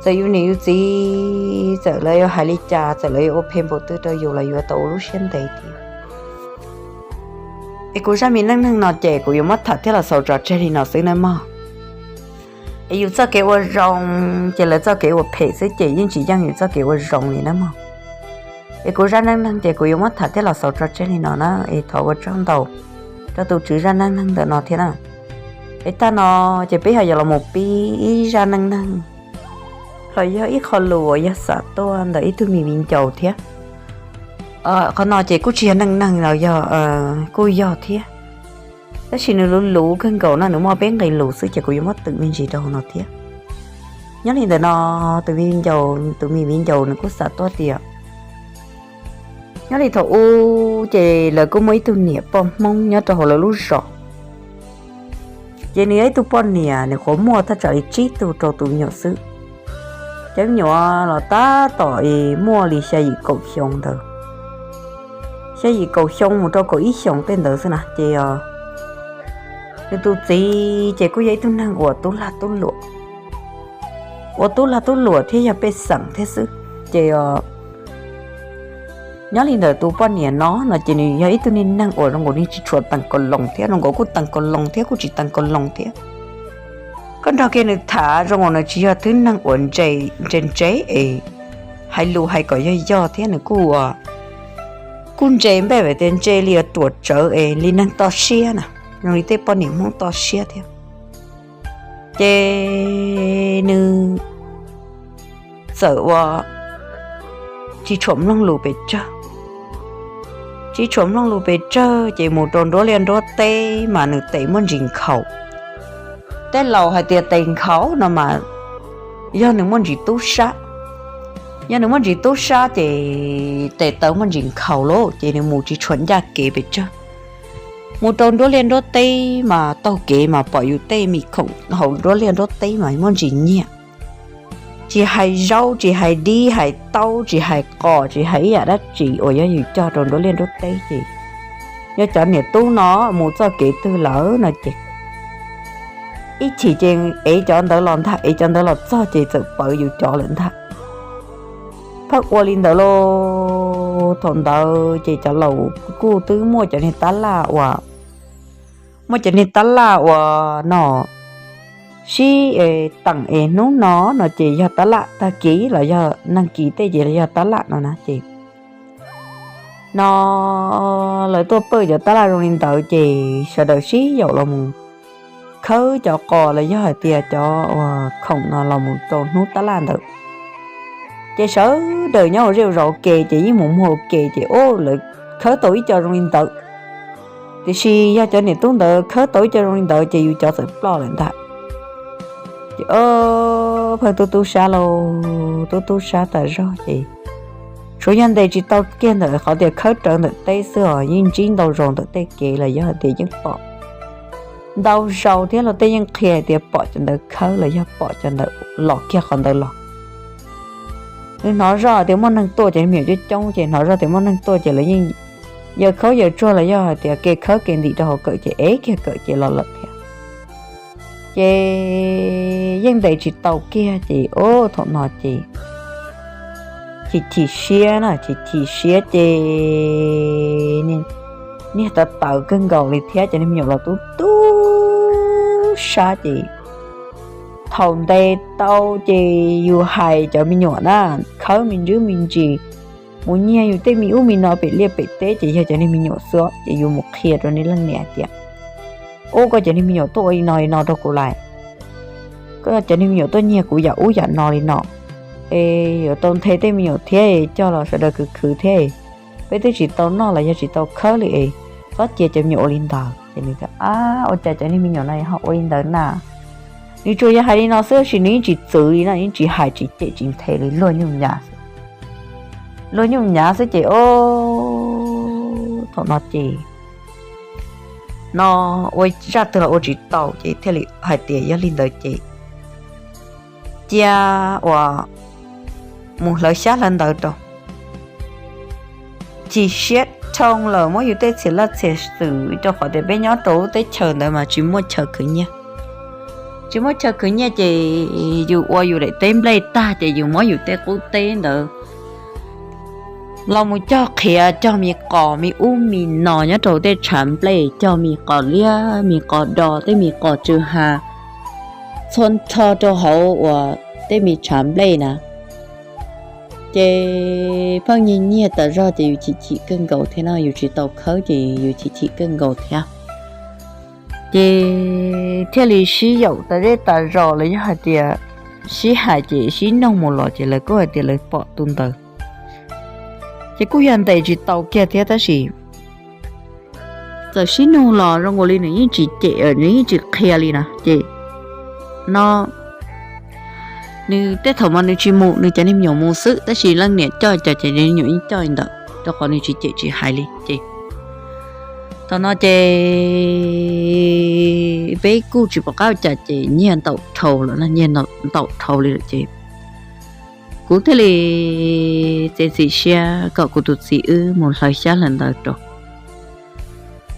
Txawm yus niam yus txiv txawm lawv yuav hais li cas, txawm lawv yuav ua phem npaum twg rau yus los yuav tau ua lub siab ntev thiab. Es kuv zaj me neej neeg no ces kuv yuav muab tham thiab los xaus tso tseg li no xwb nawb mog. Es yus txoj kev ua zoo ces lawv txoj kev ua phem xwb ces yeej tsis yeej yus txoj kev ua zoo li nawb mog. Es kuv zaj neej neeg ces kuv yuav muab tham thiab los xaus tso tseg li no na, es thov ua tsaug ntau rau tus tswv zaj neej neeg ntawm no thiab na. Es tag no ces peb ho yuav los mus pib ib zaj neej neeg los yog ib qho lus uas yog xam tuaj ntawm ib tug me viv ncaus thiab. Qhov no ces kuj tsis yog neej neeg los yog, kuj yog thiab, tab sis nws luv luv kawg nkaus no, nws muaj peb nqe lus xwb ces kuv yuav muab twm me ntsis rau hauv no thiab. Nyob li ntawm no, tus me viv ncaus, tus me viv ncaus nws kuj xam tuaj tias nyob li thaum ub ces lawv kuj muaj ib tug niam poj Hmoob nyob rau hauv lawv lub zos. Ces nws yog ib tug poj niam nws qhuav muaj thaj tsam li tsib tug rau tus me nyuam xwb. Cov me nyuam los tab tom muaj li xya yim kaum xyoo ntawd, xya yim kaum xyoo mus rau kaum ib xyoos tej ntawd xwb na ces nws tus txiv ces kuj yog ib tug neeg uas tub lag tub luam, uas tub lag tub luam thiab yog pej xeem thiab xwb. Ces nyob li ntawm tus poj niam no no ces nws yog ib tug niag neeg uas zoo nkaus nws tsis tshua teem kaus loos thiab, zoo nkaus kuj teem kaus loos thiab kuj tsis teem kaus loos thiab. Koj nrog kiag nws tham zoo nkaus nws tsis yog thwb neeg uas ntse ntse es hais lus hais kom yog yog thiab, nws kuj, kuj ntse npej vem tias ntse li ruam tsawv es li neeg toj siab na, zoo li tej poj niam Hmoob toj siab thiab. Ces nws txawm ua tsis tshua mloog lus pes tsawg, tsis tshua mloog lus pes tsawg ces mus rau nruab liaj nruab teb mas nws tes muaj ntsis nkhaus. Tej laus hais tias tes nkhaus no mas yog nws muaj ntsis tub sab, yog nws muaj ntsis tub sab ces tes taw muaj ntsis nkhaus lauj, ces nws mus tsis tshua ncaj kev pes tsawg. Mus rau nruab liaj nruab teb mas taug kev mas pom yus tej me khoom hauv nruab liaj nruab teb mas muaj ntsis nyiag. tsis hais zaub, tsis hais dib, hais taub, tsis hais qos, tsis hais ib yam dab tsi uas yog yus cog rau nruab liaj nruab teb ces yog cov niam tub no mus txoj kev twg lawm no ces ib chim ces ev cov ntawd los ntag, ev cov ntawd los txog ces txawm pawv yus cov lawm ntag. Pheej ua li ntawd lauj, thaum ntawd ces cov laus kuj twb muaj cov niag tab laj uas, muaj cov niag tab laj uas no sib teem es hnub no no ces yog tab laj, tag kis los yog nag kis tej ces los yog tab laj no na ces no lawv tuaj pawj cov tab laj zoo li ntawd ces sawv daws sib yaum los mus khawb cov qos los yog hais tias cov khoom no los mus rau hnub tab laj ntawd. Ces sawv daws nyob ua zej ua zos ua ke ces yeej mus muag ua ke ces lawv khawb tau ib co zoo li ntawd. Tiam sis yog cov niam tub ntawd khawb tau ib co zoo li ntawd ces yus cov txawm ploj lawm ntag. Ces pheej tub tub sab lauj, tub tub sab tas zog ces tsuas yog ntes tsis tau kiag ntawm qhov tias khawb rawv ntawm teb xwb os, yeej ntsib ntau zaus ntawm tej kev los yog hais tias yeej pom ntau zaus thiab los tej yeej qhia hais tias pom cov ntawd khawb los yog pom cov ntawd los kiag qhov ntawd los. Nws hnov zoj tias muaj neeg tuaj, cov niag me nyuam coob coob ces hnov zoj tias muaj neeg tuaj ces lawv yeej yaws khaub yaws tsuag los yog hais tias kev khawb kev ntim rau hauv kawm ces ev kiag kawm ces los lawm thiab. Ces yeej ntes tsis tau kiag ces o thaum no ces chim chim siab na, chim chim siab ces niag tawv tawv kawg nkaus li thiab cov niag me nyuam los tub tub sab ces thaum ntes tau ces yus hais cov me nyuam na khawb me ntsis me ntsis mus nyiag yus tej me ub me no pem liaj pem teb ces yog cov niag me nyuam xwb ces yus mus qhia rau nej leej niam hais tias, ub, koj cov niag me nyuam tuaj ua li no li no rau kuv lawm, koj cov niag me nyuam tuaj nyiag kuv yam ub yam no li no es yuav tau nthe tej me nyuam thiab, coj los sawv daws khwv khwv thiab, peb twb tsis tau noj los yog tsis tau khawb li es txhob cia cov me nyuam ua li ntawd. Ces nws tias, ab, ua cas cov niag me nyuam no ho ua li ntawd na? Nws tsuas yog hais li no xwb tab sis nws yeej tsis txwv li no, yeej tsis hais tsis cem tsis nthe li, luag nyuj nyav xwb. Luag nyuj nyav xwb ces o thaum no ces no ua zaj twg los ua tsis tau ces thiaj li hais tias yog li ntawd ces cia uas mus hlawv xyab hlawv ntawv rau. Chim siab dhau lawm, muab yus tej txhia laj txhia xwm rau qhov tias peb nyob rau lub teb chaws ntawd mas tsis muaj chaw khwv nyiaj. Tsis muaj chaw khwv nyiaj ces yus ua yus daim teb nplej tag ces yus muab yus tej qub teb ntawd los mus cog qhiav, cog me qos me ub me no nyob rau tej tshav nplej, cog me qos liab me qos do, tej me qos tsw ha txhua nrho rau hauv uas tej me tshav nplej na. Ces pheej nyiag nyiag tas zog ces yus chim chim kawg nkaus thiab no, yus tsis tau khawb ces yus chim chim kawg nkaus thiab. Ces thiaj li sib yaum tas zej tas zos los yog hais tias sib hais ces sib noog mus los ces lawv kuj hais tias lawv pom tus ntawd. Ces kuj yog ntes tsis tau kiag thiab tab sis txawm sib nug los zoo nkaus li nws yeej tsis cem, nws yeej tsis qhia li na. Ces no nws tej thaum mas nws tsis mus, nws cov niag me nyuam mus xwb, tab sis leej niam coj cov ces niag me nyuam yeej coj li ntawd rau qhov nws tsis cem tsis hais li. Ces thaum no ces peb kuj tsis pom qab ua cas ces nyiag ntau dhau lawm, nyiag ntau dhau li lawm ces kuv thiaj li txiav txim siab kom kuv tus txiv wb mus hlawv xyab hlawv ntawv rau.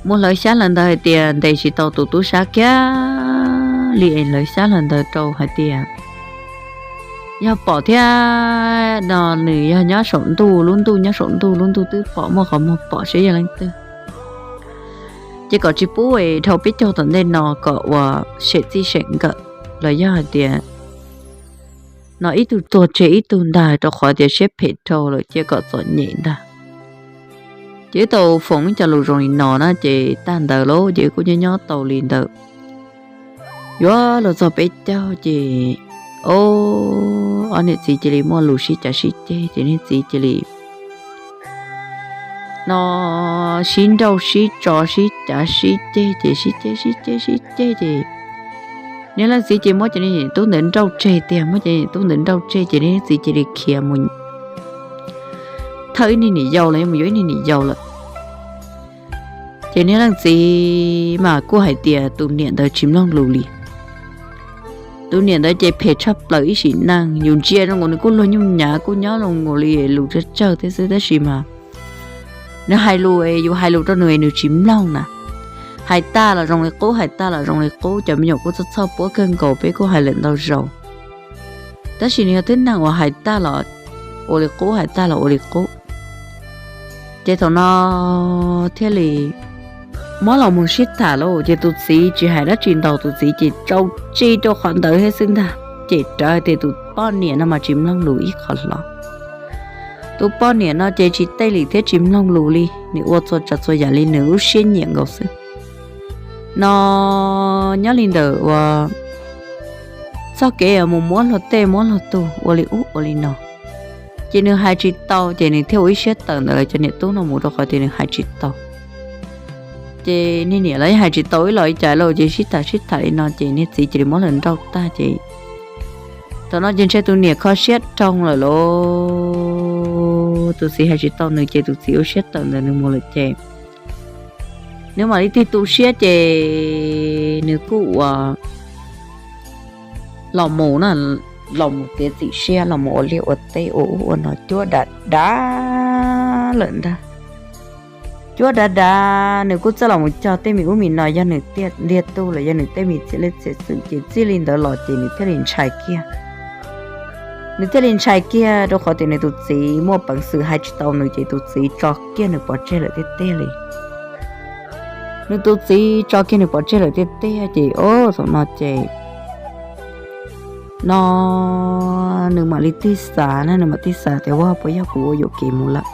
Mus hlawv xyab hlawv ntawv hais tias ntes tsis tau tus tub sab kiag li es hlawv xyab hlawv ntawv rau hais tias yog pom thiab no, nws yog nyob saum ntuj, lub ntuj nyob saum ntuj, lub ntuj twb pom, muaj qhov muag pom seb yog leej twg. Ces kom tsis pub es dhau peb caug tom ntej no kom uas sem txij sem nkawm los yog hais tias no ib tug tuag tseg ib tug ntag rau qhov tias siab phem dhau lawm, cia kom txom nyem ntag. Ces wb tau foom ib co lus zoo li no na ces tag ntawd lauj ces wb kuj nyob nyob tau li ntawd. Yuav luag txog peb caug ces o ob niam txiv cia li muaj lus sib cav sib ceg ces niag txiv cia li no sib nrauj sib tso sib cav sib ceg ces sib ceg sib ceg sib ceg ces niag leej txiv ces muab cov niag tub ntawd nrauj tseg tiag, muab cov niag tub ntawd nrauj tseg ces niag txiv cia li khiav mus thawj ib niag niam yau los yog mus yuav ib niag niam yau lawm. Ces niag leej txiv mas kuj hais tias tus niam ntawd tsis mloog lus li. Tus niam ntawd ces phem tshaj plaws ib sim neej, yus ntsia rau nkaus nws kuj luag nyuj nyav kuj nyob zoo nkaus li lus tsawg tsawg thiab xwb, tab sis mas nws hais lus, yus hais lus rau nws nws tsis mloog na. Hais tag los zoo li qub, hais tag los zoo li qub, cov me nyuam kuj txhoj txhoj puab kawg nkaus, peb kuj hais lawm ntau zaus. Tab sis nws yog tib neeg uas hais tag los ua li qub, hais tag los ua li qub. Ces thaum no thiaj li muab los mus sib tham lauj, ces tus txiv tsis hais dab tsi ntau, tus txiv ces tsaus tsi rau qhov ntawd thiab xwb ntag. Ces rawv tias tus poj niam no mas tsis mloog lus ib qho hlo. Tus poj niam no ces tsis tej li thiab tsis mloog lus li, nws ua txhua tsav txhua yam li nws lub siab nyiam nkaus xwb. No nyob li ntawm uas txoj kev mus muab luag tej muab luag tug ua li ub ua li no, ces nws hais tsis tau, ces nws thiaj ua ib siab tawm ntawm lawv cov niam tub no mus rau qhov tias nws hais tsis tau. Ces niag niam los yeej hais tsis tau ib los ib cas lauj, ces sib tham sib tham li no ces niag txiv cia li muab lawv nrauj tag ces thaum no ces ntshe tus niam kho siab rau lawm lauj, tus txiv hais tsis tau nws ces tus txiv ua siab tawm ntawm nws mus lawm ces nws mam li tig tu siab ces nws kuj ua los mus na, los mus tiav txim siab los mus ua liaj ua teb ua ub ua no cuab dav dav lawm ntag. Cuab dav dav nws kuj txawj los mus cog tej me ub me no, yog nws tiaj ntiag tug los yog nws tej me txiv lej txiv xwm ces txij li ntawd los ces nws thiaj li ntshai kiag. Nws thiaj li ntshai kiag rau qhov tias nws tus txiv muaj peev xwm hais tsis tau nws ces tus txiv tso kiag nws pov tseg lawm tiag tiag li. Nws tus txiv tso kiag nws pov tseg lawm tiag tiag ces o thaum no ces no nws mam li tig xav na, nws mam tig xav tias ua puas yog kuv ua yuam kev mus lawm.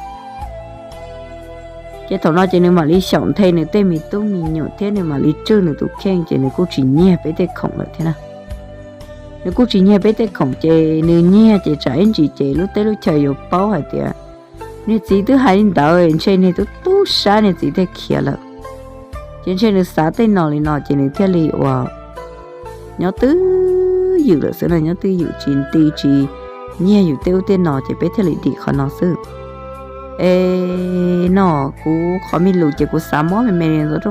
Ces thaum no ces nws mam li xyaum nthe nws tej me tub me nyuam thiab nws mam li tswj nws tus kheej ces nws kuj tsis nyiag peb tej khoom lawm thiab na. Nws kuj tsis nyiag peb tej khoom ces nws nyiag ces tsam ib ntsis ces lub teb lub chaw yuav paub hais tias niag txiv twb hais li ntawd ntshe niag tub tub sab niag txiv thiaj khiav lawm. Ces ntshe nws xav tej no li no ces nws thiaj li uas nyob twj ywm lawm xwb na, nyob twj ywm tsis nti tsis nyiag yus tej ub tej no ces peb thiaj li dim qhov no xwb. Es no kuv qhov me lus ces kuv xav muab me me li ntawd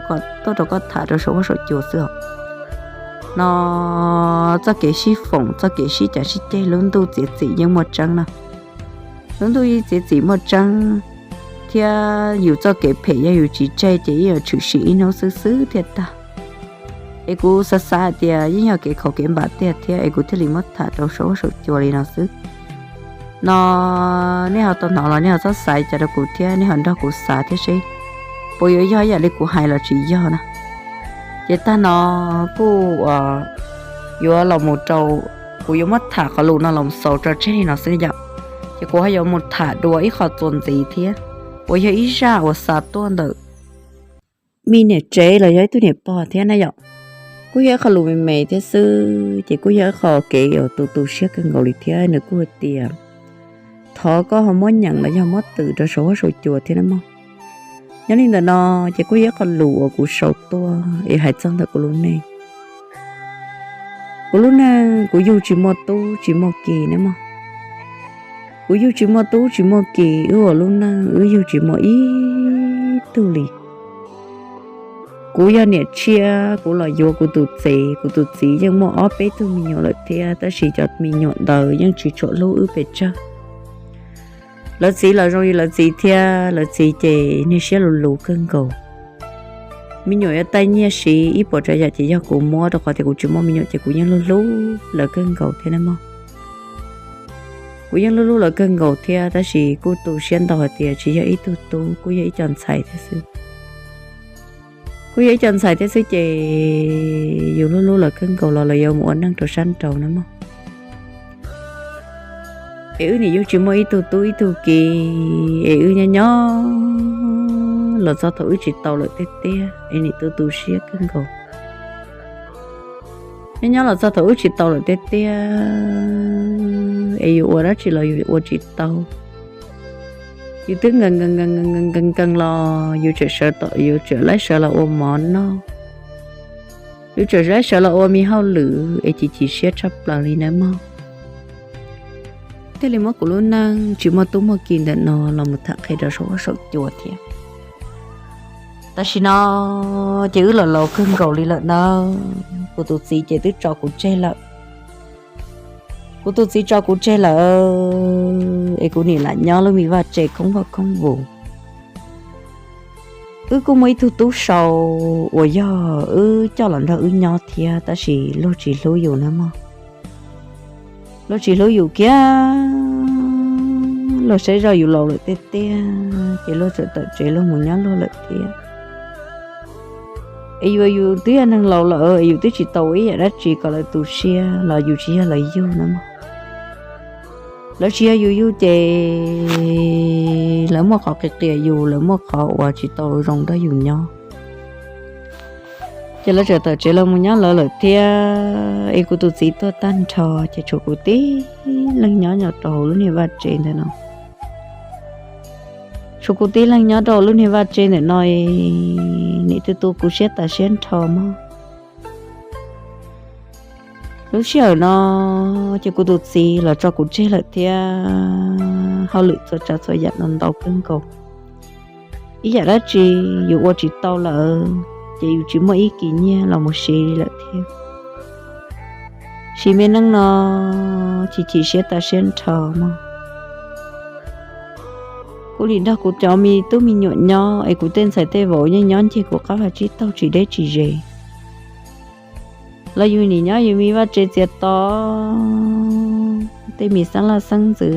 tuaj rau koj tham rau saum huab saum cua xwb os. No txoj kev sib foom txoj kev sib cav sib ceg lub ntuj txiav txim yeej muaj tseeb na. Lub ntuj yeej txiav txim muaj tseeb, thiab yus txoj kev phem yog yus tsis tseg ces yeej yuav tshwm sim ib hnub xwb xwb thiaj tag. Es kuv xav xav hais tias yeej yog kev khaum kev npam tiag thiab es kuv thiaj li muab tham rau saum huab saum cua li no xwb. No nej ho tau hnov los nej ho txhob xav cas rau kuv thiab nej ho nrog kuv xav thiab seb puas yuav yog ib yam li kuv hais los tsis yog na. Ces tag no kuj yuav los mus rau, kuv yuav muab tham qhov lus no los xaus tso tseg li no xwb yom. Ces kuv ho yuav mus tham dua ib qho txuas ntxiv thiab uas yog ib zaj uas xa tuaj ntawm me niam tsev los yog ib tug niam pog thiab na yom. Kuj yog ib qho lus me me thiab xwb ces kuj yog ib qho kev uas tu tu siab kawg nkaus li thiab nws kuj hais tias thov koj ho muab nyeem los yog muab twm rau saum huab saum cua thiab na mog. Nyob li ntawm no ces kuj yog ib qho lus uas kuv sau tuaj es hais txog ntawm kuv lub neej. Kuv lub neej kuv yug tsis muaj tub tsis muaj ki na mog. Kuv yug tsis muaj tub tsis muaj ki, wb ua lub neej wb yug tsis muaj ib tug li. Kuv yog niam tshiab kuv los yuav kuv tus txiv, kuv tus txiv yeej muaj ob peb tug me nyuam lawm thiab tab sis cov me nyuam ntawd yeej tsis tshua hlub wb pes tsawg. Lawv txiv los zoo li lawv txiv thiab lawv txiv ces niag siab lus lus kawg nkaus. Me nyuam yuav tau nyiaj siv ib puas tsav yam ces yog kuv muab rau qhov tias kuv tsis muaj me nyuam ces kuv yeej hlub hlub lawv kawg nkaus thiab na mog. Kuv yeej hlub hlub lawv kawg nkaus thiab tab sis kuj tu siab ntau hais tias tsis yog ib tug tub kuj yog ib co ntxhais thiab xwb. Kuj yog ib co ntxhais thiab xwb ces yus hlub hlub lawv kawg nkaus los lawv yuav mus ua neej rau sab nraud na mog. Es wb nim yug tsis muaj ib tug tub ib tug ki, es wb nyob nyob los txog thaum wb tsis tau lawm tiag tiag es nim tu tu siab kawg nkaus. Nyob nyob los txog thaum wb tsis tau lawm tiag tiag es yus ua dab tsi los yus ua tsis tau. Yus twb nkees nkees nkees nkees nkees los yus tseem sawv, yus tseem laib sawv los ua mov noj, yus tseem laib sawv los ua me hauj lwm es chim chim siab tshaj plaws li nawb mog. Thiaj li muab kuv lub neej tsis muaj tub muaj ki ntawm no los mus tham qhia rau saum huab saum cua thiab. Tam sim no ces wb los laus kawg nkaus li lawm na, kuv tus txiv ces twb tso kuv tseg lawm. Kuv tus txiv tso kuv tseg lawm es kuv nim lam nyob lub me vaj tse khoob vaj khoob vus. Wb kuj muaj ib tug tub sau uas yog wb coj los nrog wb nyob thiab, tab sis luag tsis hlub yus na mog. Luag tsis hlub yus kiag, luag saib zoj yus laus lawm tiag tiag ces luag txawm tawm tsev luag mus nyob luag lawm thiab. Es yus, yus twb yog neeg laus lawm es yus twb tsis tau ua ib yam dab tsi kom lawv tu siab los yus tsis yog lawv yug na mog. Lawv tsis yog yus yug ces lawv muaj qhov qias qias yus, lawv muaj qhov uas tsis tau zoo nrog yus nyob. Ces lawv txawm tawm tsev lawv mus nyob lawv lawm thiab. Es kuv tus txiv tuag tag nrho ces tshuav kuv tib leeg nyob nyob rau hauv lub niag vaj tsev ntawm no. Tshuav kuv tib leeg nyob rau lub niag vaj tsev ntawm no, nim twb tu kuv siab tas siab nrho mog. Lub sij hawm no ces kuv tus txiv los tso kuv tseg lawm thiab, hauj lwm txhua tsav txhua yam no ntau kawg nkaus. Ib yam dab tsi yus ua tsis tau lawm ces yus tsis muaj ib kis nyiaj los mus siv li lawm thiab. Sim me neej no chim chim siab tas siab nrho mog. Kuv nim nrog kuv cov me tub me nyuam nyob es kuv tej ntxhais tej vauv yeej nyob ncig kuv qab vaj tsib taug tsis deb tsis ze. Los yus nim nyob yus me vaj tse txias to, tej me xeeb laj xeeb ntxwv,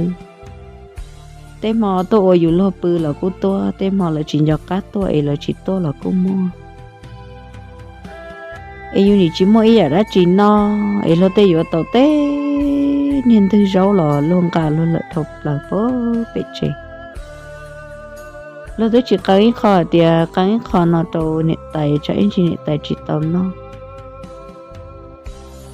tej hmo tuaj ua yus luag pw los kuj tuaj, tej hmo lawv tsis nco qab tuaj es lawv tsis tuaj los kuj muaj. Es yus nim tsis muaj ib yam dab tsi noj es luag tej yuav tau tej niag ntwg zaub los luag nqa luag lawm dhau plaws pem tsev. Luag twb tsis qee ib qho hais tias qee ib qho no rau niam tais tsam ib ntsis niam tais tsis tau noj.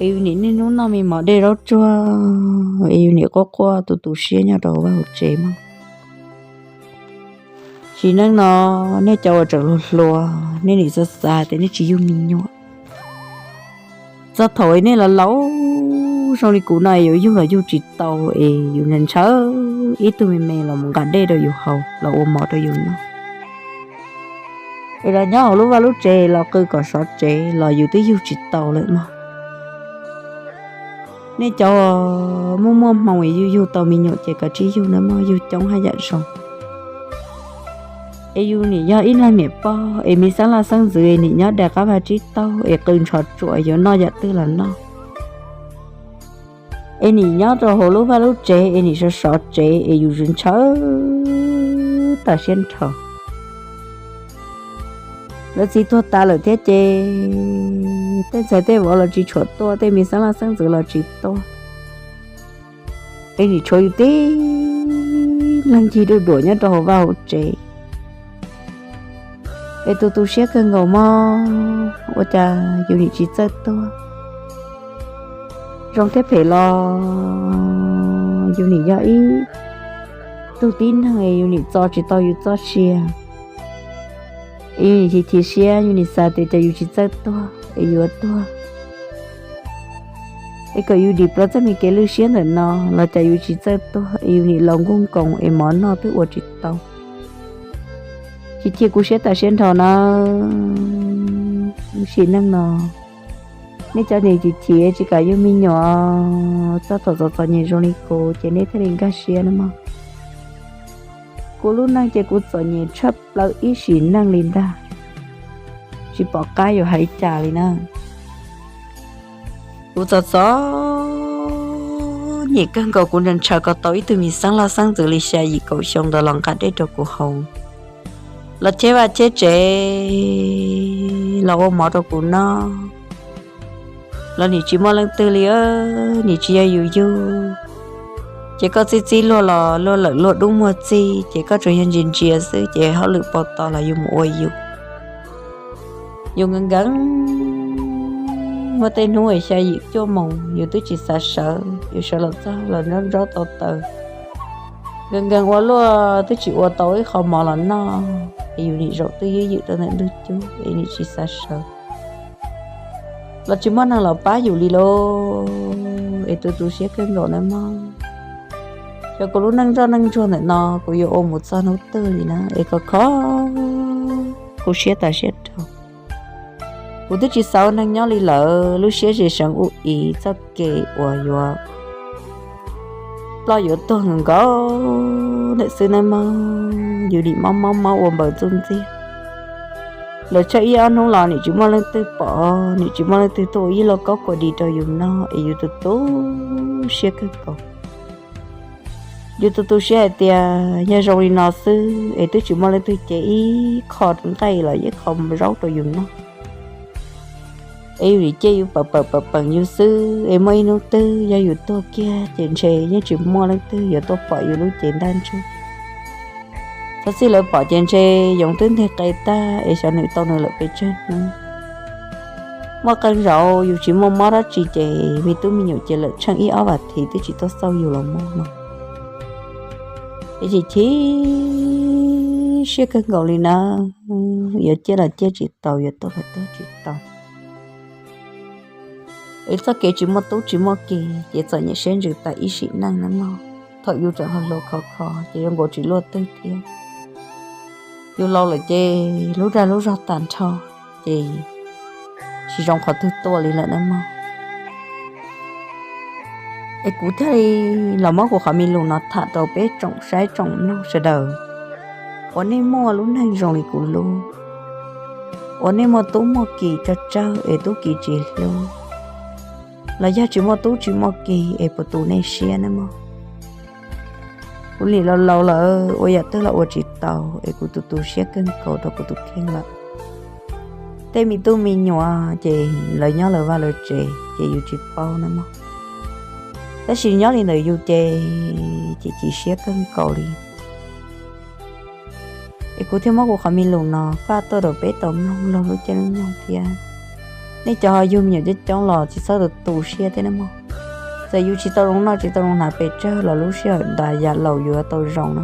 Es yus nim niaj hnub noj me mov dej zaub tsuag es yus nim quaj quaj tu tu siab nyob rau vaj hauv tsev mog. Sim neej no nej cov uas tseem hluas hluas nej nim xav xav tias nej tsis yug me nyuam, txog thaum nej los laus zoo li kuv no es yuav yug los yug tsis tau es yus ntshaw ib tug me me los mus nqa dej rau yus haus los ua mov rau yus noj. Es los nyob hauv lub vaj lub tsev los qw kom sov tsev los yus twb yug tsis tau lawm mog. Nej cov muaj muaj hmoo es yug yug tau me nyuam ces koj tsis yug na mog, yug coob haj yam zoo. Es yus nim yog ib leeg niam pog es me xeeb laj xeeb ntxwv nim nyob daim qab vaj tsib taug es qw ntsho tsuam yuav noj yam twg los noj. Es nim nyob rau hauv lub vaj lub tsev es nim sov sov tsev es yus ntshaw tas siab nrho. Lawv txiv tuag tas lawm thiab ces tej ntxhais tej vauv los tsis tshua tuaj, tej me xeeb laj xeeb ntxwv los tsis tuaj. Es nim tshuav yus tib leeg ncig duj duam nyob rau hauv vaj hauv tsev. Es tu tu siab kawg nkaus mog, ua cas yus nim tsis txawj tuag. Zoo thiab phem los yus nim yog ib tug tib neeg es yus nim txo tsis tau yus txoj sia. Es yus nim chim chim siab, yus nim xav tias cas yus tsis txawj tuag es yuav tuag, es kom yus dim plaws txoj me kev lwj siab ntawm no los cas yus tsis txawj tuag es yus nim laus nkuj nkoos es mov noj twb ua tsis tau. Chim chim kuv siab tas siab nrho na. Sim neej no nej cov niam chim chim tsis kam yug me nyuam, txog thaum txom txom nyem zoo li kuv ces nej thiaj li nkag siab na mog. Kuv lub neej ces kuv txom nyem tshaj plaws ib sim neej li ntag, tsis pom qab yuav hais cas li na. Kuv txom txom nyem kawg nkaus, kuv ntshaw ntshaw kom tau ib tug me xeeb laj xeeb ntxwv li xya yim kaum xyoo ntawd los nqa dej rau kuv haus, los cheb vaj cheb tsev, los ua mov rau kuv noj, los nim tsis muaj leej twg li, nim tsis yog yus yug. Ces koj txib txib luag los luag lawm luag dub muag txij, ces koj tsuas yog ntsia ntsia xwb, ces hauj lwm pau tau los yus mus ua yus. Yus nkees nkees, muaj tej hnub xya yim cuaj moos yus twb tsis xav sawv, yus sawv los txog los nrob nrob tau taws, nkees nkees ua luaj twb tsis ua tau ib qho mov los noj, es yus nim zaum twj ywm rau ntawm ntug cub es nim tsis xav sawv. Los tsis muaj neeg los pab yus li lauj, es tu tu siab kawg nkaus na mog. Xyov kuv lub neej nroj neej ntsuag ntawm no kuv yuav ua mus txog hnub twg li na, es khov kho kuv siab tas siab rau. Kuv twb tsis xav ua neeg nyob li lawm, lub siab zem seev ub ib txoj kev uas yuav ploj yuav tuag nkaus nkaus ntawm xwb nawb mog. Yus nim mob mob mob ua npaws txuj ntxiag. Lawv tsheej ib ob hnub los nim tsis muaj leej twg pom, nim tsis muaj leej twg tuaj ua ib lauj kaub kua dis rau yus noj es yus tu tu siab kawg nkaus. Yus tu tu siab hais tias yog zoo li no xwb es twb tsis muaj leej twg cev ib qho nqaij los ib qho zaub rau yus noj. Es yus nim cia yus pawm pawm pawm pawm yus xwb es muaj ib hnub twg yog yus tuag kiag ces ntshe yeej tsis muaj leej twg yuav tuaj pom yus lub cev ntaj ntsug. Txhob txij lawv pom ces ntshe yoov twb nteg qe tag es xyov nws tau nws lawm pes tsawg hnub. Muaj qee zaus yus tsis muaj mob dab tsi ces me tub me nyuam ces lawv tsheej ib ob vas thiv twb tsis tuaj xauj yus los muaj no. Es chim chim siab kawg nkaus li na, yuav ciaj los ciaj tsis tau, yuav tuag los tuag tsis tau. Es txoj kev tsis muaj tub tsis muaj ki ces txom nyem siab ntsws tas ib sim neej na mog. Thaum yus tseem hluas hluas khov kho ces zoo nkaus tsis luaj twg thiab. Yus laus lawm ces lub dag lub zog tag nrho, ces tsis zoo qhov twg tuaj li lawm na mog. Es kuv thiaj li los muab kuv qhov me lus no tham rau peb tsoom saib tsoom mloog sawv daws uas nej muaj lub neej zoo li kuv lub, uas nej muaj tub muaj ki tsawg tsawg es tub ki tsis hlub, los yog tsis muaj tub tsis muaj ki es puas tu nej siab na mog. Kuv nim laus laus lawm ua yam twg los ua tsis tau es kuv tu tu siab kawg nkaus rau kuv tus kheej lawm. Tej me tub me nyuam ces lawv nyob lawv vaj lawv tsev ces yus tsis paub na mog. Tab sis nyob li ntawm yus ces chim chim siab kawg nkaus li. Es kuv thiaj muab kuv qhov me lus no faj tuaj rau peb tau mloog laug lub caij lub nyoog thiab. Nej cov ho yug me nyuam coob coob los tsis txhob tu tu siab thiab na mog. Txawm yus tsis tau zoo noj tsis tau zoo hnav pes tsawg los lub sij hawm ntawd yam laus yuav tau zoo na.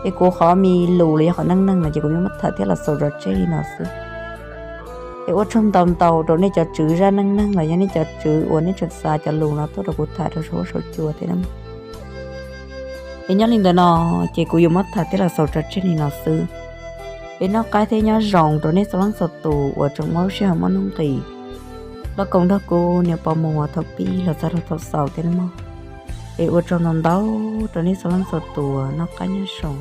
Es kuv qhov me lus los yog qhov neej neeg no ces kuv yuav muab tham thiab los xaus tso tseg li no xwb. Es ua tsaug ntau ntau rau nej cov tswv zaj neej neeg los yog nej cov tswv uas nej tseem xa cov lus no tuaj rau kuv tham rau saum huab saum cua thiab na. Es nyob li ntawd no ces kuv yuav muab tham thiab los xaus tso tseg li no xwb. Es noj qab thiab nyob zoo rau nej txhua leej txhua tus uas tseem muaj lub sij hawm muaj nuj nqis los koom nrog kuv niam pog mus thaum pib los txog rau thaum xaus thiab na mog. Es ua tsaug ntau ntau rau nej txhua leej txhua tus, noj qab nyob zoo.